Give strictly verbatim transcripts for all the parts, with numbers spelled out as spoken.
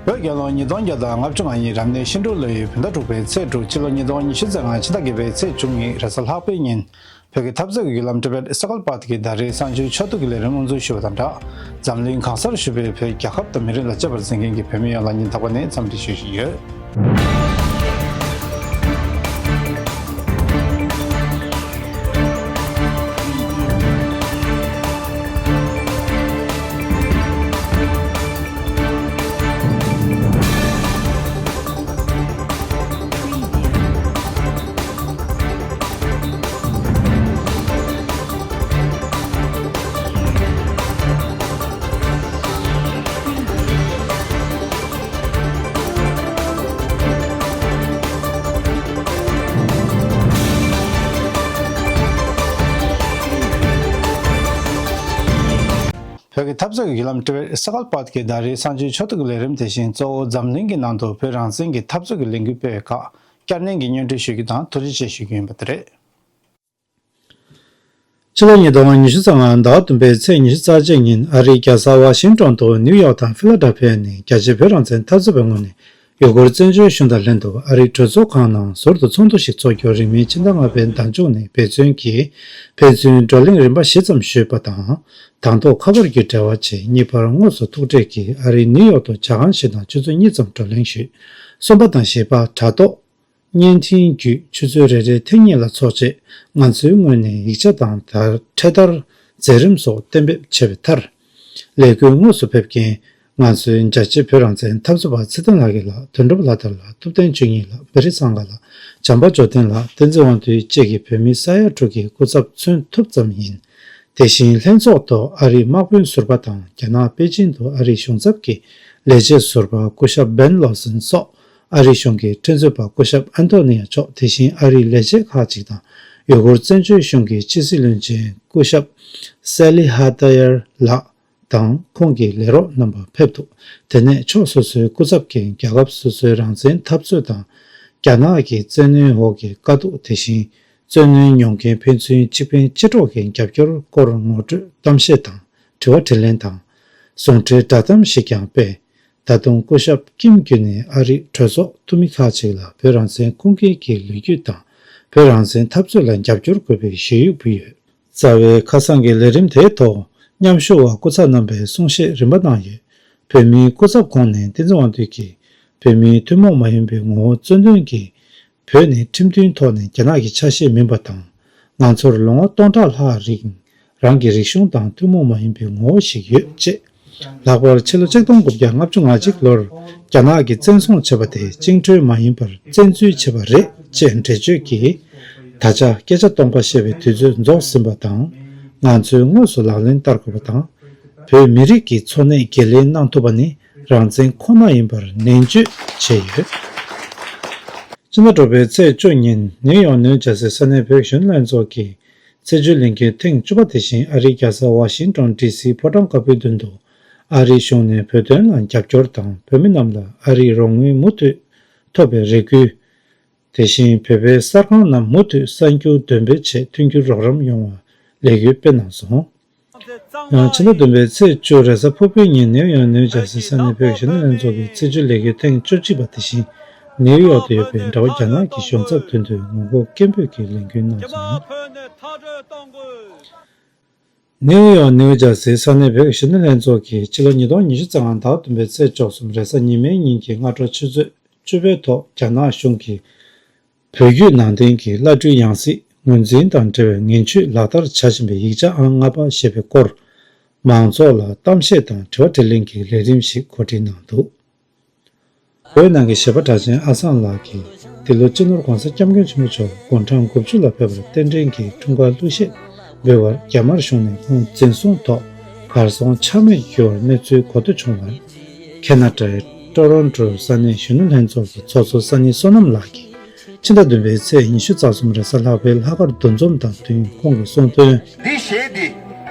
བོད་རྒྱལ་ལོ་ཉིས་སྟོང་བརྒྱ་དང་ལྔ་བཅུ་ང་གཉིས་རབ་གནས་ཤིང་འབྲུག་ལོའི་བོད་ཟླ་དྲུག་པའི་ཚེས་དྲུག་སྤྱི་ལོ་ཉིས་སྟོང་ཉི་ཤུ་རྩ་ལྔ་ཕྱི་ཟླ་བརྒྱད་པའི་ཚེས་བཅུ་གཉིས་རེས་གཟའ་ལྷག་པའི་ཉིན། བོད་ཀྱི་འཐབ་རྩོད་ཀྱི་བརྒྱུད་ལམ་ཊི་བེཊ་ས་གལ་པཱད་ཀྱི་ཟླ་རེའི་གསར་འགྱུར་ཕྱོགས་བསྡུས་ཀྱི་ལས་རིམ་དབུ་འཛུགས་ཞུས་པ་དང་སྦྲགས། འཛམ་གླིང་གང་སར་བཞུགས་པའི་བོད་རྒྱལ་ཁབ་དང་མི་རིགས་ལ་གཅེས་པར་འཛིན་མཁན་གྱི་བོད་མི་ཡོངས་ལ་སྙིང་ཐག་པ་ནས་འཚམས་འདྲི་ཞུ་བཞིན་ཡོད། བོད་ཀྱི་འཐབ་རྩོད་ཀྱི་བརྒྱུད་ལམ་ཊི་བེཊ་ས་གལ་པཱད་ཀྱི་ཟླ་རེའི་གསར་འགྱུར་ཕྱོགས་བསྡུས་ཀྱི་ལས་རིམ་དེ་བཞིན་གཙོ་བོ་འཛམ་གླིང་གི་ནང་དུ་བོད་རང་བཙན་གྱི་འཐབ་རྩོད་ཀྱི་ལས་འགུལ་སྤེལ་བའི་ཁག་བསྐྱར་ནན་གྱིས་སྙན་སྒྲོན་ཞུ་རྒྱུ་དང་ཐུགས་རྗེ་ཆེ་ཞུ་རྒྱུ་ཡིན་པ་དེ་རེད། ཕྱི་ལོ་ཉིས་སྟོང་ཉི་ཤུ་རྩ་ལྔ་ཟླ་བ་བདུན་པའི་ཚེས་ཉི་ཤུ་རྩ་གཅིག་ཉིན་ཨ་རིའི་རྒྱལ་ས་ཝ་ཤིང་ཊོན་དུ་ནིའུ་ཡོག་དང་ཧྥི་ལ་ཌེལ་ཕི་ཡ་ནས་རྒྱ་ཆེའི་བོད་རང་བཙན་འཐབ་རྩོད་པའི་ངོས་ནས་ཡུ་གུར་བཙན་བྱོལ་གཞུང་དང་ལྷན་དུ་ཨ་རིའི་གྲོས་ཚོགས་ཁང་ནང་ཟུར་དུ་ཚོགས་འདུ་ཞིག་འཚོགས་རྒྱུ་རིང་མིན་ཕྱི་ཟླ་ལྔ་པའི་ཟླ་མཇུག་ནས་འབད་བརྩོན་གྱིས་ཕན་ཚུན་བགྲོ་གླེང་རིམ་པ་བཞི་ཙམ་ཞུས་པ་དང་། དང་ཐོག་ཁ་པར་བརྒྱུད་འབྲེལ་བ་བྱས། གཉིས་པར་དངོས་སུ་ཐུག་འཕྲད་ཀྱིས་ཨ་རིའི་ནིའུ་ཡོག་ཏུ་ཇ་ཁང་ཞིག་དང་ཆུ་ཚོད་གཉིས་ཙམ་བགྲོ་གླེང་ཞུས། གསུམ་པ་དང་བཞི་པ་དྲ་ཐོག་བརྙན་འཕྲིན་བརྒྱུད་ཆུ་ཚོད་རེ་རེ་ཐེངས་གཉིས་ལ་ཚོགས་རྗེས་ང་ཚོའི་ངོས་ནས་ཡིག་ཆ་དང་དར་འཕྲེད་དར་མཛད་རིམ་སོགས་གཏན་འབེབས་བྱས་པའི་མཐར། ལས་འགུལ་དངོས་སུ་ཕེབས་མཁན་ང་ཚོའི་རྒྱ་ཆེའི་བོད་རང་བཙན་འཐབ་རྩོད་པ་ཚེ་བརྟན་ལྷ་རྒྱལ་ལགས། དོན་གྲུབ་ལྷ་དར་ལགས། ཐུབ་བསྟན་ཆོས་ཉིད་ལགས། བེ་རི་སངྒ་ལགས། བྱམས་པ་འབྱོར་ལྡན་ལགས། བསྟན་འཛིན་དབང་འདུས་བཅས་ཀྱི་བོད་མི་ས་ཡ་དྲུག་གི་སྐུ་ཚབ་མཚོན་ཐུབ་ཙམ་ཡིན། དེ་བཞིན་ལྷན་ཚོགས་ཐོག་ཨ་རིའི་དམག་དཔོན་ཟུར་པ་དང་རྒྱ་ནག་པེ་ཅིང་དུ་ཨ་རིའི་གཞུང་ཚབ་ཀྱི་ལས་བྱེད་ཟུར་པ་སྐུ་ཞབས་བེན་ལོ་སོན་སོགས་ཨ་རིའི་གཞུང་གི་མགྲིན་ཚབ་པ་སྐུ་ཞབས་ཨན་ཏོ་ནི་ཡ་མཆོག་དེ་བཞིན་ཨ་རིའི་ལས་བྱེད་ཁག་ཅིག་དང་ཡུ་གུར་བཙན་བྱོལ་གཞུང་གི་ཕྱི་སྲིད་བློན་ཆེན་སྐུ་ཞབས་སེ་ལི་ཧ་ཏ་ཡར་ལགས་དང་ཁོང་གི་ལས་རོགས་རྣམ་པ་ཕེབས་འདུག་དེ་ནས་ཕྱོགས་སོ་སོའི་སྐུ་ཚབ་ཀྱིས་རྒྱལ་ཁབ་སོ་སོའི་རང་བཙན་འཐབ་རྩོད་དང་རྒྱ་ནག་གི་བཙན་གནོན་འོག་གི་དཀའ་སྡུག་དེ་བཞིན། བཙོན་གནོན་མྱོང་མཁན་ཕན་ཚུན་གཅིག་ཕན་གཅིག་གྲོགས་ཀྱི་རྒྱབ་སྐྱོར་སྐོར་ངོ་སྤྲོད་གཏམ་བཤད་དང་དྲི་བ་དྲིས་ལན་དང་། ཟུང་འབྲེལ་བསྒྲགས་གཏམ་ཞིག་ཀྱང་སྤེལ། ད་དུང་སྐུ་ཞབས་ཀིམ་བརྒྱུད་ནས་ཨ་རིའི་གྲོས་ཚོགས་འཐུས་མི་ཁག་ཅིག་ལ་བོད་རང་བཙན་ཁུངས་སྐྱེལ་གྱི་ལོ་རྒྱུས་དང་བོད་རང་བཙན་འཐབ་རྩོད་ལ་རྒྱབ་སྐྱོར་དགོས་པའི་ཞུ་ཡིག་ཕུལ་ཡོད། རྩ་བའི་ཁ་སང་གི་ལས་རིམ་དེའི་ཐོག་མཉམ་ཞུགས་པ་སྐུ་ཚབ་རྣམ་པས་གསུང་བཤད་རིམ་པ་གནང་ཡོད། བོད་མིའི་སྐུ་ཚབ་ཁོངས་ནས་བསྟན་འཛིན་དབང་འདུས་ཀྱིས་བོད་མིའི་ཐུན་མོང་མ་ཡིན་པའི་ངོ་བོ་གཙོ་འདོན་གྱིས། བོད་ནི་ཁྲིམས་མཐུན་ཐོག་ནས་རྒྱ་ནག་གི་ཆ་ཤས་མིན་པ་དང་། ང་ཚོར་ལོ་ངོ་སྟོང་ཕྲག་ལྷག་རིང་རང་གི་རིག་གཞུང་དང་ཐུན་མོང་མ་ཡིན་པའི་ངོ་བོ་ཞིག་ཡོད་ཅེས། ལྷག་པར་ཕྱི་ལོ་ཆིག་སྟོང་དགུ་བརྒྱ་ལྔ་བཅུ་ང་གཅིག་ལོར་རྒྱ་ནག་གིས་བཙན་བཟུང་བྱས་པ་དེ་བཅིངས་འགྲོལ་མ་ཡིན་པར་བཙན་འཛུལ་བྱས་པ་རེད་ཅེས་འགྲེལ་བརྗོད་ཀྱིས། ད་ཆ་སྐད་ཆ་སྟོང་པ་བཤད་པའི་དུས་ཚོད་རྫོགས་ཟིན་པ་དང་། ང་ཚོས་དངོས་སུ་ལག་ལེན་བསྟར་དགོས་པ་དང་། བོད་མི་རིགས་ཀྱི་འཚོ་གནས་འགན་ལེན་གནང་ཐུབ་པ་ནི་རང་བཙན་ཁོ་ན་ཡིན་པར་ནན་བརྗོད་བྱས་ཡོད། ཕྱི་ཟླ་དྲུག་པའི་ཚེས་བཅུ་ཉིན་ནིའུ་ཡོག་ནིའུ་ཇར་སི་ས་གནས་བོད་གཞོན་ནུ་ལྷན་ཚོགས་ཀྱི་ཚེས་བཅུའི་ལས་འགུལ་ཐེངས་བཅུ་པ་དེ་བཞིན་ཨ་རིའི་རྒྱལ་ས་ཝ་ཤིང་ཏོན་ཌི་སིའི་ཕོ་བྲང་དཀར་པོའི་མདུན་དུ་ཨ་རིའི་གཞུང་ནས་བོད་དོན་ལ་རྒྱབ་སྐྱོར་དང་བོད་མི་རྣམས་ལ་ཨ་རིའི་རོགས་དངུལ་མུ་མཐུད་ཐོབ་པའི་རེ་སྐུལ། དེ་བཞིན་བོད་པའི་གསར་ཁང་རྣམས་མུ་མཐུད་གསར་འགྱུར་འདོན་སྤེལ་ཆེད་མཐུན་འགྱུར་རོགས་རམ་ཡོང་བ་ལས་འགུལ་སྤེལ་གནང་སོང་། ཡང་ཕྱི་ཟླ་བདུན་པའི་ཚེས་བཅུ་རེས་གཟའ་ཕུར་བུའི་ཉིན་ནིའུ་ཡོག་ནིའུ་ཇར་སི་ས་གནས་བོད་གཞོན་ནུ་ལྷན་ཚོགས་ཀྱི་ཚེས་བཅུའི་ལས་འགུལ་ཐེངས་བཅུ་གཅིག་པ་དེ་བཞིན་ནིའུ་ཡོག་ཏུ་ཡོད་པའི་འབྲེལ་བ་རྒྱ་ནག་གི་གཞུང་ཚབ་མདུན་དུ་ངོ་རྒོལ་སྐད་འབོད་ཀྱི་ལས་འགུལ་གནང་སོང་། ནིའུ་ཡོག་ནིའུ་ཇར་སིའི་ས་གནས་བོད་ཀྱི་གཞོན་ནུ་ལྷན་ཚོགས་ཀྱིས་ཕྱི་ལོ་ཉིས་སྟོང་ཉི་ཤུ་རྩ་ལྔ་ཟླ་བ་བདུན་པའི་ཚེས་བཅུ་གསུམ་རེས་གཟའ་ཉི་མའི་ཉིན་གྱི་སྔ་དྲོ་ཆུ་ཚོད་བཅུ་པའི་ཐོག་རྒྱ་ནག་གཞུང་གིས་བོད་བརྒྱུད་ནང་བསྟན་གྱི་བླ་སྤྲུལ་ཡང་སྲིད་ངོས་འཛིན་དང་འབྲེལ་བའི་ངན་ཇུས་ལག་བསྟར་བྱ་བཞིན་པའི་ཡིག་ཆ་ཨང་ལྔ་པ་ཞེས་པའི་སྐོར། མང་ཚོགས་ལ་གཏམ་བཤད་དང་དྲི་བ་དྲིས་ལན་གྱི་ལས་རིམ་ཞིག་གོ་སྒྲིག་གནང་འདུག་བོད་ནང་གི་གཞས་པ་གྲགས་ཅན་ཨ་སང་ལགས་ཀྱིས་འདི་ལོ་སྤྱི་ནོར་༧གོང་ས་༧སྐྱབས་མགོན་ཆེན་པོ་མཆོག་དགུང་གྲངས་དགུ་བཅུ་ལ་ཕེབས་པར་རྟེན་འབྲེལ་གྱི་འཁྲུངས་སྐར་གླུ་གཞས་འབུལ་བར་རྒྱ་དམར་གཞུང་ནས་ཁོང་འཛིན་བཟུང་ཐོག་གར་སོང་ཆ་མེད་གྱུར་བར་གནས་ཚུལ་གོ་བསྡུར་བྱུང་བར། ཁེ་ན་ཌའི་ཀྲོ་རོན་ཀྲོ་ས་གནས་གཞོན་ནུ་ལྷན་ཚོགས་ཀྱི་ཚོགས་གཙོ་ས་གནས་བསོད་ནམས་ལགས་ཀྱིས་ཕྱི་ཟླ་བདུན་པའི་ཚེས་ཉི་ཤུ་རྩ་གསུམ་རེས་གཟའ་ལྷག་པའི་ལྷག་དཀར་འདུ་འཛོམས་དང་བསྟུན་ཁོང་གིས་གསུངས་དོན། འདི་གཞས་འདི།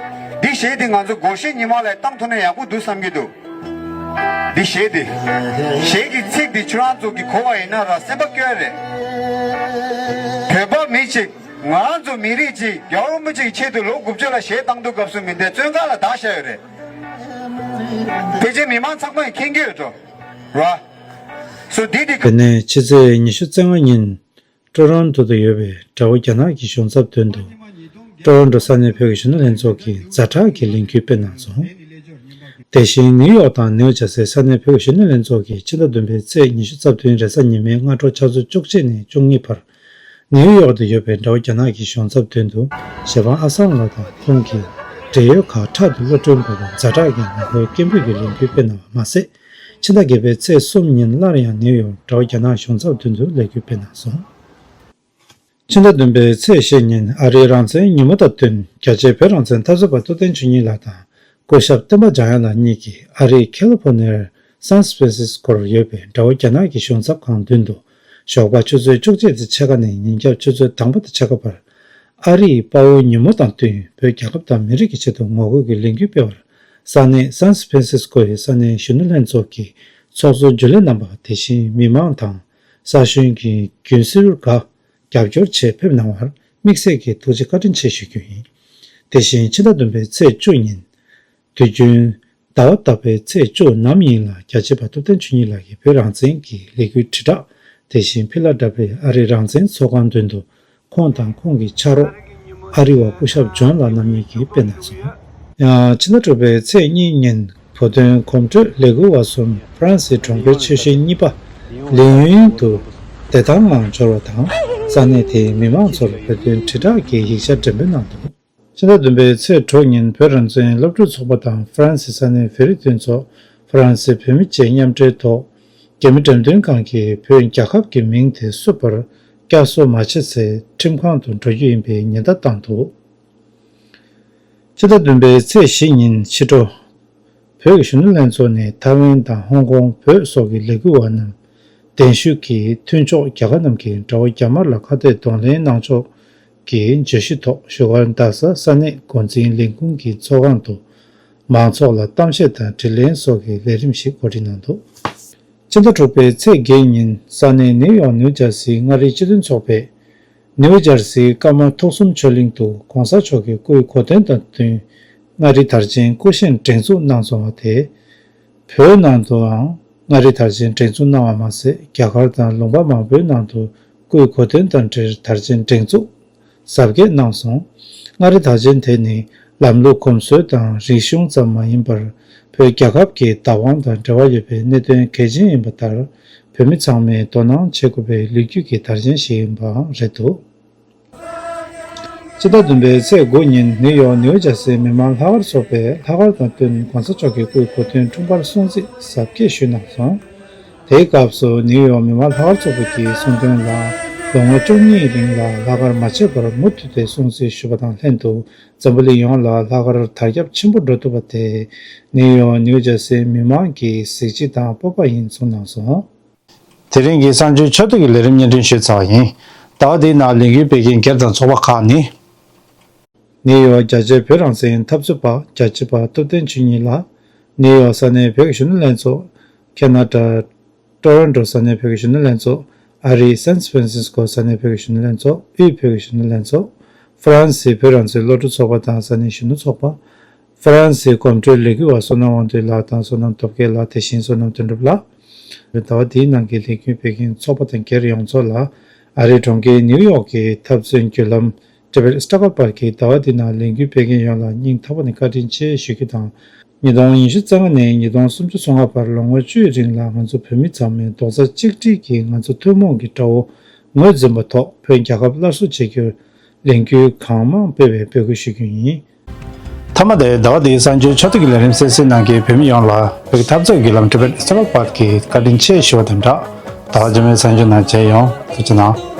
འདི་གཞས་འདི་ང་ཚོ་སྒོར་གཞས་ཉི་མ་ལ་བཏང་ཐུབ་ན་ཡག་པོ་འདུག་བསམ་གྱི་འདུག་འདི་གཞས་འདི། གཞས་ཀྱི་ཚིག་འདི་ཁྱོད་རང་ཚོ་གིས་གོ་བ་ཡིན་ན་ར་སེམས་པ་སྐྱོ་རེད། བོད་པ་མི་གཅིག་ང་རང་ཚོ་མི་རིགས་གཅིག་རྒྱལ་བ་རིན་པོ་ཆེ་གི་ཆེད་དུ་ལོ་དགུ་བཅུ་ལ་གཞས་བཏང་འདུག་སྐབས་སུ་མི་འདས་བཙོན་ཁང་ལ་བདག་བཞག་ཡོད་རེད། ཕལ་ཆེར་མི་མང་ཚང་མས་མཁྱེན་གྱི་ཡོད་འགྲོ། So did it དེ་ནས་ཕྱི་ཚེས་ཉི་ཤུ་རྩ་ལྔ་ཉིན་ཀྲོ་རོན་ཀྲོ་དུ་ཡོད་པའི་དགྲ་བོ་རྒྱ་ནག་གི་གཞུང་ཚབ་མདུན་དུ། ཀྲོ་རོན་ཀྲོ་ས་གནས་བོད་ཀྱི་གཞོན་ནུ་ལྷན་ཚོགས་ཀྱི་ཛ་དྲག་གི་ལས་འགུལ་སྤེལ་གནང་སོང་། དེ་བཞིན་ནིའུ་ཡོག་དང་ནིའུ་ཇར་སིའི་ས་གནས་བོད་ཀྱི་གཞོན་ནུ་ལྷན་ཚོགས་ཀྱིས་ཕྱི་ཟླ་བདུན་པའི་ཚེས་ཉི་ཤུ་རྩ་བདུན་རེས་གཟའ་ཉི་མའི་སྔ་དྲོ་ཆུ་ཚོད་བཅུ་གཅིག་ནས་བཅུ་གཉིས་བར། ནིའུ་ཡོག་ཏུ་ཡོད་པའི་དགྲ་བོ་རྒྱ་ནག་གི་གཞུང་ཚབ་མདུན་དུ་གཞས་དབང་ཨ་སང་ལགས་དང་ཁོང་གི་འབྲེལ་ཡོད་ཁག་ཕྲག་ཏུ་གློད་གྲོལ་དགོས་པའི་ཛ་དྲག་གི་ངོ་རྒོལ་སྐད་འབོད་ཀྱི་ལས་འགུལ་སྤེལ་གནང་བ་མ་ཟད། ཕྱི་ཟླ་བརྒྱད་པའི་ཚེས་གསུམ་ཉིན་སླར་ཡང་ནིའུ་ཡོག་དགྲ་བོ་རྒྱ་ནག་གཞུང་ཚབ་མདུན་དུ་ལས་འགུལ་སྤེལ་གནང་སོང་། ཕྱི་ཟླ་བདུན་པའི་ཚེས་བཞི་ཉིན་ཨ་རིའི་རང་བཙན་ཉིན་མོ་དང་བསྟུན་རྒྱ་ཆེའི་བོད་རང་བཙན་འཐབ་རྩོད་པ་ཐུབ་བསྟན་ཆོས་ཉིད་ལགས་དང་སྐུ་ཞབས་བསྟན་པ་འཇམ་དབྱངས་ལགས་གཉིས་ཀྱིས་ཨ་རིའི་ཁ་ལི་ཕོར་ནི་ཡའི་སན་ཧྥ་རན་སིས་ཀོར་ཡོད་པའི་དགྲ་བོ་རྒྱ་ནག་གི་གཞུང་ཚབ་ཁང་མདུན་དུ་ཞོགས་པ་ཆུ་ཚོད་བཅུ་གཅིག་དང་ཕྱེད་ཀ་ནས་ཉིན་རྒྱབ་ཆུ་ཚོད་དང་པོ་དང་ཕྱེད་ཀ་བར། ཨ་རིའི་དཔའ་བོའི་ཉིན་མོ་དང་བསྟུན་བོད་རྒྱལ་ཁབ་དང་མི་རིགས་ཀྱི་ཆེད་དུ་ངོ་རྒོལ་གྱི་ལས་འགུལ་སྤེལ་བར། ས་གནས་སན་ཧྥ་རན་སིས་ཀོ་ཡི་ས་གནས་གཞོན་ནུ་ལྷན་ཚོགས་ཀྱི་ཚོགས་གཙོ་འཇུ་ལེ་རྣམ་པ་དེ་བཞིན་མི་མང་དང་ས་གཞོན་གྱི་རྒྱུན་སྲོལ་འགའ་རྒྱབ་སྐྱོར་ཆེད་ཕེབས་གནང་བར་དམིགས་བསལ་གྱི་ཐུགས་རྗེ་བཀའ་དྲིན་ཆེ་ཞུ་རྒྱུ་ཡིན། དེ་བཞིན་ཕྱི་ཟླ་བདུན་པའི་ཚེས་བཅུ་ཉིན། དུས་རྒྱུན་ཟླ་བ་ལྟར་བའི་ཚེས་བཅུ་ནམ་ཡིན་ལ་རྒྱ་ཆེ་བ་ཐུབ་བསྟན་ཆོས་ཉིད་ལགས་ཀྱིས་བོད་རང་བཙན་གྱི་ལས་འགུལ་དྲིལ་བསྒྲགས་དེ་བཞིན་ཕི་ལ་ཌེལ་ཕི་ཡ་ཨ་རིའི་རང་བཙན་ཚོགས་ཁང་མདུན་དུ་ཁོང་དང་ཁོང་གི་ཕྱག་རོགས་ཨ་རི་བ་སྐུ་ཞབས་ཇོན་ལགས་རྣམ་གཉིས་ཀྱིས་སྤེལ་གནང་སོང་། ཡང་ཕྱི་ཟླ་དྲུག་པའི་ཚེས་གཉིས་ཉིན་བོད་དོན་གོམ་བགྲོད་ལས་འགུལ་བ་གསུམ་ཧྥ་རན་སིའི་གྲོང་ཁྱེར་ཆེ་ཤོས་གཉིས་པ་ལི་ཡུན་དུ་བདེ་ཐང་ངང་འབྱོར་བ་དང་ས་གནས་དེའི་མི་མང་ཚོར་བོད་དོན་དྲིལ་བསྒྲགས་ཀྱི་ཡིག་ཆ་འགྲེམས་སྤེལ་གནང་འདུག་ཕྱི་ཟླ་བདུན་པའི་ཚེས་དྲུག་ཉིན་བོད་རང་བཙན་སློབ་ཕྲུག་ཚོགས་པ་དང་ཧྥ་རན་སི་ས་གནས་བོད་རིགས་མཐུན་ཚོགས་ཧྥ་རན་སི་བོད་མི་བཅས་མཉམ་འབྲེལ་ཐོག་རྒྱ་མི་འགྲེམས་སྟོན་ཁང་གིས་བོད་རྒྱལ་ཁབ་ཀྱི་མིང་དེ་བསུབ་པར་བསྐྱར་གསོ་མ་བྱས་ཚེ་ཁྲིམས་ཁང་དུ་འགྲོ་རྒྱུ་ཡིན་པའི་ཉེན་བརྡ་བཏང་འདུག་ཕྱི་ཟླ་བདུན་པའི་ཚེས་བཞི་ཉིན་ཕྱི་དྲོ། བོད་ཀྱི་གཞོན་ནུ་ལྷན་ཚོགས་ནས་ཐའེ་ཝན་དང་ཧོང་ཀོང་བོད་སོགས་ཀྱི་ལས་འགུལ་བ་རྣམས་གདན་ཞུས་ཀྱིས་མཐུན་ཕྱོགས་རྒྱལ་ཁབ་རྣམས་ཀྱིས་དགྲ་བོ་རྒྱ་དམར་ལ་ཁ་གཏད་གདོང་ལེན་གནང་ཕྱོགས་ཀྱི་བརྗོད་གཞི་ཐོག་བཞུགས་སྒར་རྡ་ས་ས་གནས་འགོ་འཛིན་ལས་ཁུངས་ཀྱི་ཚོགས་ཁང་དུ་མང་ཚོགས་ལ་གཏམ་བཤད་དང་དྲིས་ལན་སོགས་ཀྱི་ལས་རིམ་ཞིག་གོ་སྒྲིག་གནང་འདུག་ཕྱི་ཟླ་དྲུག་པའི་ཚེས་བརྒྱད་ཉིན་ས་གནས་ནིའུ་ཡོག་ནིའུ་ཇར་སིའི་མངའ་རིས་སྤྱི་མཐུན་ཚོགས་པས། ནིའུ་ཇར་སིའི་ཀ་མ་ཐུགས་གསུམ་ཆོས་གླིང་དུ་༸གོང་ས་མཆོག་གི་སྐུའི་གོ་སྟོན་དང་བསྟུན་མངའ་རིས་དར་ཆེན་སྐུ་བཞེངས་སྒྲེང་འཛུགས་གནང་སོང་བ་དེས། བོད་ནང་དུའང་མངའ་རིས་དར་ཆེན་སྒྲེང་འཛུགས་གནང་བ་མ་ཟད། རྒྱ་གར་དང་ལུང་པ་མང་པོའི་ནང་དུ་སྐུའི་གོ་སྟོན་དང་འབྲེལ་དར་ཆེན་སྒྲེང་འཛུགས་གཟབ་རྒྱས་གནང་སོང་། མངའ་རིས་དར་ཆེན་དེ་ནི་ལམ་ལུགས་གོམས་སྲོལ་དང་རིག་གཞུང་ཙམ་མ་ཡིན་པར། བོད་རྒྱལ་ཁབ་ཀྱི་བདག་དབང་དང་འབྲེལ་བ་ཡོད་པའི་གནད་དོན་གལ་ཆེན་ཡིན་པ་ལྟར། བོད་མི་ཚང་མས་དོ་སྣང་བྱེད་དགོས་པའི་ལོ་རྒྱུས་ཀྱི་དར་ཆེན་ཞིག་ཡིན་པའང་རེད་འདུག་ཕྱི་ཟླ་བདུན་པའི་ཚེས་དགུ་ཉིན་ནིའུ་ཡོག་ནིའུ་ཇར་སིའི་མི་མང་ལྷག་དཀར་ཚོགས་པས་ལྷག་དཀར་དང་བསྟུན་༸གོང་ས་མཆོག་གི་སྐུའི་གོ་སྟོན་འཁྲུངས་སྐར་སྲུང་བརྩི་གཟབ་རྒྱས་ཞུས་གནང་སོང་། དེའི་སྐབས་སུ་ནིའུ་ཡོག་མི་མང་ལྷག་དཀར་ཚོགས་པ་གིས་གསུངས་དོན་ལ། ལོ་ངོ་བཅུ་གཉིས་རིང་ལ་ལྷག་དཀར་མ་བརྗེད་པར་མུ་མཐུད་དེ་སྲུང་བརྩི་ཞུ་བ་དང་ལྷན་དུ། འཛམ་བུ་གླིང་ཡོངས་ལ་ལྷག་དཀར་དར་ཁྱབ་ཆེན་པོ་འགྲོ་ཐུབ་པ་དེ། ནིའུ་ཡོག་ནིའུ་ཇར་སིའི་མི་མང་གི་གཟི་བརྗིད་དང་སྤོབས་པ་ཡིན་གསུངས་གནང་སོང་། དེ་རིང་གི་གསར་འགྱུར་ཆེ་མཐོ་གི་ལས་རིམ་སྙན་སྒྲོན་ཞུས་ཚར་བ་ཡིན། ཟླ་བ་འདིའི་ནང་ལས་འགུལ་སྤེལ་མཁན་སྒེར་དང་ཚོགས་པ་ཁག་ནི། ནིའུ་ཡོག་རྒྱ་ཆེའི་བོད་རང་བཙན་འཐབ་རྩོད་པ་རྒྱ་ཆེ་བ་ཐུབ་བསྟན་ཆོས་ཉིད་ལགས། ནིའུ་ཡོག་ས་གནས་བོད་ཀྱི་གཞོན་ནུ་ལྷན་ཚོགས། ཁེ་ན་ཌ། ཊོ་རོན་ཊོ་ས་གནས་བོད་ཀྱི་གཞོན་ནུ་ལྷན་ཚོགས། ཨ་རིའི་སན་ཧྥ་རན་སིས་ཀོ་ས་གནས་བོད་ཀྱི་གཞོན་ནུ་ལྷན་ཚོགས། དབུས་བོད་ཀྱི་གཞོན་ནུ་ལྷན་ཚོགས། ཧྥ་རན་སིའི་བོད་རང་བཙན་སློབ་ཕྲུག་ཚོགས་པ་དང་ས་གནས་གཞོན་ནུ་ཚོགས་པ། ཧྥ་རན་སིའི་གོམ་བགྲོད་ལས་འགུལ་བ་བསོད་ནམས་དབང་འདུས་ལགས་དང་བསོད་ནམས་སྟོབས་རྒྱལ་ལགས། དེ་བཞིན་བསོད་ནམས་དོན་གྲུབ་ལགས། ཟླ་བ་འདིའི་ནང་གི་ལས་འགུལ་སྤེལ་མཁན་ཚོགས་པ་དང་སྒེར་ཡོངས་རྫོགས་ལ་ཨ་རིའི་གྲོང་ཁྱེར་ནིའུ་ཡོག་གི་འཐབ་རྩོད་བརྒྱུད་ལམ་ཊི་བེཊ་སི་ཊ་ཀར་པར་གྱི་ཟླ་བ་འདིའི་ནང་ལས་འགུལ་སྤེལ་མཁན་ཡོངས་ལ་སྙིང་ཐག་པ་ནས་བཀའ་དྲིན་ཆེ་ཞུ་རྒྱུ་དང་། ཉིས་སྟོང་ཉི་ཤུ་རྩ་ལྔ་ནས་ཉིས་སྟོང་སུམ་ཅུ་སོ་ལྔ་བར་ལོ་ངོ་བཅུའི་རིང་ལ་ང་ཚོ་བོད་མི་ཚང་མས་རྡོག་རྩ་གཅིག་སྒྲིལ་གྱིས་ང་ཚོ་ཐུན་མོང་གི་དགྲ་བོ་ངོས་འཛིན་པ་ཐོག་བོད་རྒྱལ་ཁབ་སླར་གསོ་བྱེད་རྒྱུར་ལས་འགུལ་གང་མང་སྤེལ་བའི་འབོད་སྐུལ་ཞུ་རྒྱུ་ཡིན། མཐའ་མ་དེ་ཟླ་བ་འདིའི་གསར་འགྱུར་ཆེ་མཐོ་གི་ལས་རིམ་གསན་གཟིགས་གནང་མཁན་བོད་མི་ཡོངས་ལ་བོད་ཀྱི་འཐབ་རྩོད་བརྒྱུད་ལམ་ཊི་བེཊ་སི་ཊ་ཀར་པར་གྱི་བཀའ་དྲིན་ཆེ་ཞུ་བ་དང་སྦྲགས། ཟླ་བ་རྗེས་མའི་གསར་འགྱུར་ནང་མཇལ་ཡོང་། ཐུགས་རྗེ་གནང་།